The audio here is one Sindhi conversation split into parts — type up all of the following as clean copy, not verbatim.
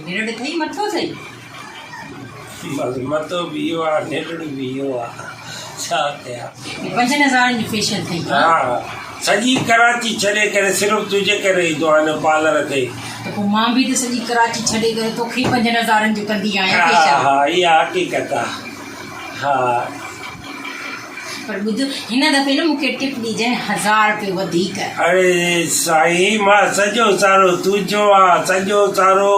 نرڙ اٿئي مٿو اٿئي؟ بس مٿو به اهو آ نرڙ به اهو آ ڇا ڪيان. پنجن هزارن جو فيشل ٿئي ها سڄي ڪراچي ڇڏي ڪري صرف تنهنجي ڪري ايندو آهيان هن پارلر تي. ته پوء مان به ته سڄي ڪراچي ڇڏي ڪري توکي ئي پنجن هزارن جو ڪندي آهيان فيشل. ها ها اها حقيقت آ ها. پر ٻڌ هن دفعي نه مون کي ٽپ ڏجانء هزار رپيو وڌيڪ. اڙي سائين مان سڄو سارو تنهنجو آ سڄو سارو.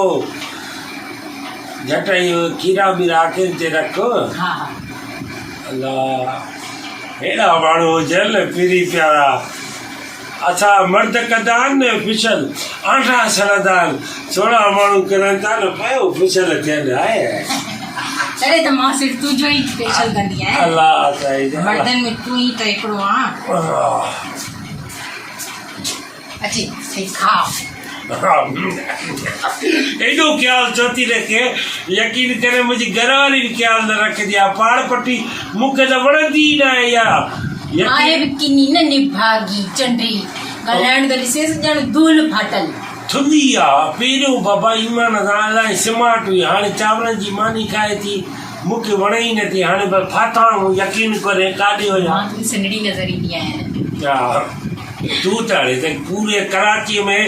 جهٽ اهو کيرا ٻيرا اکين تي رک. ها ها. الله هيڏا ماڻهو هجن نه پرين پيارا. اسان مرد ڪندا آهن نه فشل آنڊا سڙندا آهن سهڻا ماڻهو ڪرن ٿا نه پيو فشل ٿين هاء هاء. تڏهن ته مان صرف تنهنجو ئي فيشل ڪندي آهيان. الله سائين الله. مردن ۾ تون ئي ته هڪڙو آن. اچي هي کاء. ايڏو خيال ڇو ٿي رکي يقين ڪري منهنجي گهر واري به خيال نه رکندي آهي پاڙ پٽي مون کي ته وڻندي ئي ناهي اها آهي به ڪني نه نڀاڳي چنڊي ڳالهائڻ ته ڏسيس ڄڻ دول ڦاٽل. ٿلهي آ پهريون بابا ايمان سان الائي سمارٽ هئي هاڻي چانورن جي ماني کائي ٿي مون کي وڻي ئي نه ٿي هاڻي بس ڦاٿا آهيون يقين ڪري ڪاڏي وڃان. مان توکي سنهڙي نظر ايندي آهيان. تون ته اڙي ته پوري ڪراچيء ۾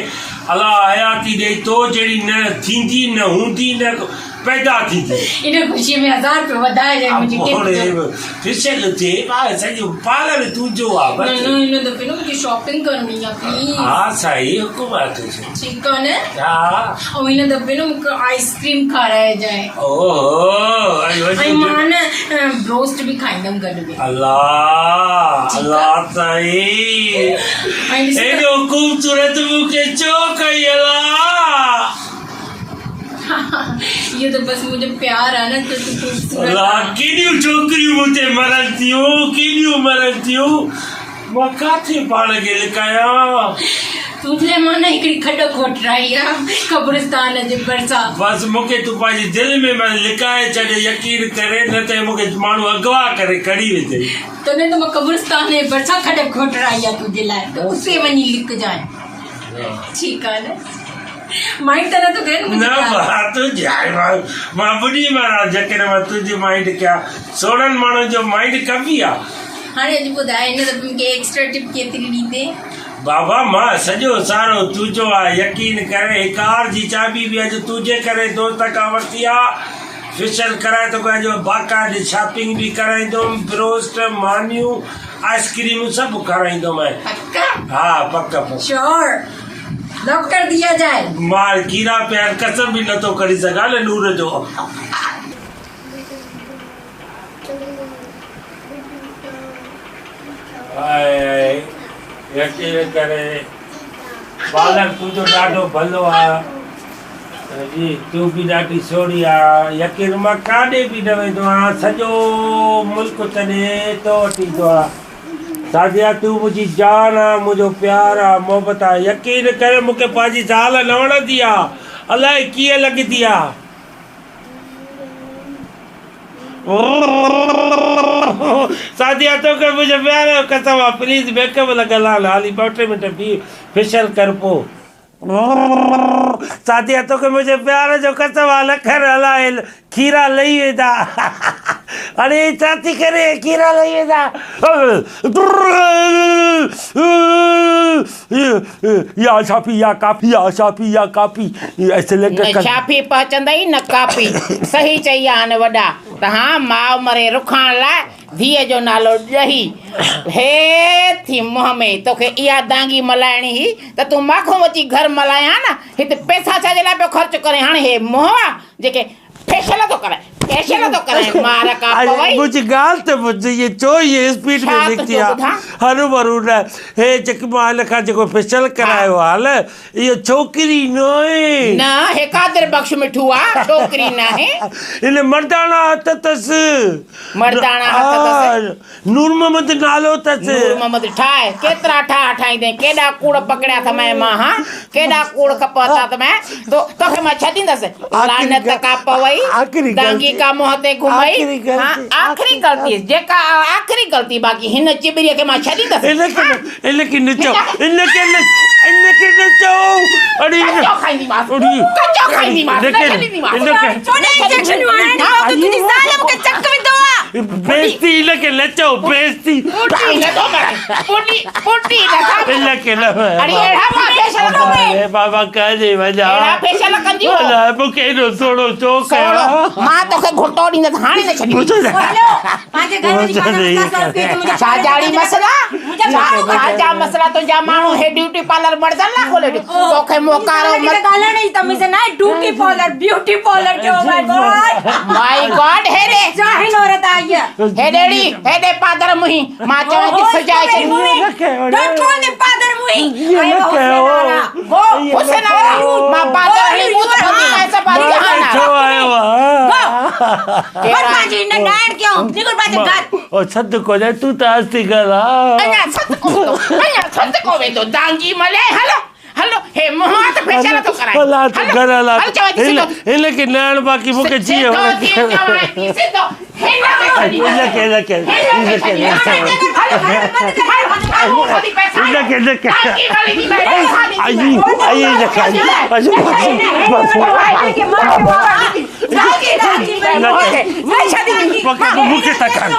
الله حياتي ڏئي تو جهڙي نه ٿيندي نه هوندي نه پيدا ٿيندي. ان خوشيء ۾ هزار رپيو وڌائجانء منهنجي ٽپ جو. فشل ٿئي ڀاء سڄو پارلر تنهنجو آ بس. نه نه ان دفعي نه مونکي شاپنگ ڪرڻي آ پليز. ها سائين حڪم آ تنهنجو. ٺيڪ آ نه. ها. ۽ هن دفعي نه مونکي آئس ڪريم کارائجانء. اوهو ۽ مان نه بروسٽ به کائيندم گڏ ۾. الله الله سائين ايڏو خوبصورت مون کي ڇو ڪئي الله. اهو ته بس منهنجو پيار آ نه ته تون خوبصورت الله آن. ڪيڏيون ڇوڪريون مون تي مرن ٿيون ڪيڏيون مرن ٿيون مان ڪاٿي پاڻ کي لڪايان. تنهنجي لاء مان نه هڪڙي کڏ کوٽرائي آ قبرستان جي ڀرسان. بس مون کي تون پنهنجي دل ۾ ۾ لڪائي ڇڏ يقين ڪري نه ته مون کي ماڻهو اغوا ڪري کڻي ويندئي. تڏهن ته مان قبرستان جي ڀرسان کڏ کوٽرائي آ تنهنجي لاء ته اتي وڃي لڪجانء. ٺيڪ آ نه. مائنڊ ته نٿو ڪرين نه مان تنهنجي مان ٻڏي مران جيڪڏهن مان تنهنجي مائنڊ ڪيان سوڙهن ماڻهن جو مائنڊ ڪبي آ. هاڻي اڄ ٻڌاء هن دفعي مونکي ايڪسٽرا ٽپ ڪيتري ڏيندين؟ بابا مان سڄو سارو تنهنجو آ يقين ڪري هي ڪار جي چاٻي به اڄ تنهنجي ڪري دوست کان ورتي آ فيشل ڪرائي توکي اڄ باقاعدي شاپنگ به ڪرائيندم بروسٽ مانيون آئس ڪريمون سڀ کارائيندومانء. پڪ؟ ها پڪ پڪ. شور لاڪ ڪر ديا جائي. مان کيرا پيا آهن قسم به نٿو کڻي سگهان نه نور جو. آء يقين ڪري بالڪ تنهنجو ڏاڍو ڀلو آ جي تون به ڏاڍي سهڻي آ يقين مان ڪاڏي به نه ويندو آهيان سڄو ملڪ ڇڏي تو وٽ ايندو آهيان سعديه تون منهنجي جان آ منهنجو پيار آ محبت آ يقين ڪري مون کي پنهنجي زال نه وڻندي آ الائي ڪيئن لڳندي آ. سعديه توکي منهنجي پيار جو قسم آ پليز ميڪ اپ لڳل آ هالي ٻه ٽي منٽ بيهه فيشل ڪر پو. سعديه توکي منهنجي پيار جو قسم آ نه ڪر الاء کيرا لهي ويندا اڙي ڇا ٿي ڪري کيرا لهي ويندا. يا شافي يا ڪافي يا شافي يا ڪاپي نه شافي پهچندئي نه ڪاپي صحيح چئي آهن وڏا ته هان ماء مري رکاڻ لاء ڌيء جو نالو ڏهي هي ٿي منهن ۾ توکي اها دانگي ملائڻي هئي ته تون ماکون اچي گهر ملائين ها نه هت پئسا ڇا جي لاء پيو خرچ ڪرين هاڻي هي منهن آ جيڪي فيشل ٿو ڪرائي فيشل ٿو ڪرائي مار ڪا پوي. منهنجي ڳالهه ته ٻڌ هي ڇو هي اسپيڊ ۾ نڪتي آ هروڀرو نه هي جيڪي مان هن کان جيڪو فيشل ڪرايو آ نه اهو ڇوڪري ناهي. نه هي قادر بخش مٺو آ ڇوڪري ناهي. هن مرداڻا هٿ اٿس. مرداڻا هٿ اٿس. نور محمد نالو اٿس. نور محمد ٺاهه ڪيترا ٺاهه ٺاهيندين ڪيڏا ڪوڙ پڪڙيا اٿمئي مان ها ڪيڏا ڪوڙ کپتا اٿمئي تو توکي مان ڇڏيندس لعنت ڪا پوئي دانگي جيڪا منهن تي گهمئي ها آخري غلطي جيڪا آخري غلطي باقي هن چٻري کي مان ڇڏيندس. هن کي هن کي نه چئو هن کي نه هن کي نه چئو اڙي ڪچو کائينديمانس ڪچو کائينديمانس نه ڇڏينديمانس. چوڏهن انجيڪشنون هڻڻ کان پوء تنهنجي زال مون کي چڪ وڌو آ. بيعزتي هن کي نه چئو بيعزتي. ٻڏي نه ٿو مرين ٻڏي ٻڏي نه ٿا مرين. هن کي نه اڙي اهڙا مان فيشل ڪندي. بابا ڪاڏي وڃان. اهڙا فيشل ڪندي هو. الاء مون کي ايڏو سهڻو ڇو ڪيو. سهڻو مان توکي گهٽو ڏيندس هاڻي نه ڇڏيندس. پنهنجي گهر وڃي پنهنجا مسئلا سالو ڪر منهنجا ڇا جاڙي مسئلا ڇا جا مسئلا تنهنجا ماڻهو هي ڊيوٽي پارلر مردن لاء کولي ڏي توکي موڪارو مر ڳالهائڻ جي تميز نه آهي ڊيوٽي پارلر بيوٽي پارلر ڪيو ماء گاڊ ماء گاڊ هيڏي جاهل عورت آهي هيء هيڏي ڙي هيڏي پادر منهين مان چوان ٿي سجائي ڇڏ don't call me پادر منهين I M حسين آرا گو حسين آرا مان پادر هڻي ٻوٿ ڀڳي مانس پادر جهان آرا ڇو آيو آ ور پنهنجي هن ڏائڻ ڪيون نڪر پنهنجي گهر. او ست ڪونهي تون ته آستي ڳالهاء. اڃا ست ڪو ويندو اڃا ست ڪو ويندو دانگي ملي هل هل هي منهن هٿ فيشل ٿو ڪرائي هلا تون گهر هلا هل چوان ٿي سڌو هن کي نه آڻ باقي مون کي جيئن سڌو ٿي چوان ٿي سڌو هن کي ڇڏي هن کي هن کي هن کي هن کي هن کي آئي آئي هن کي مون کي ٿا کائن.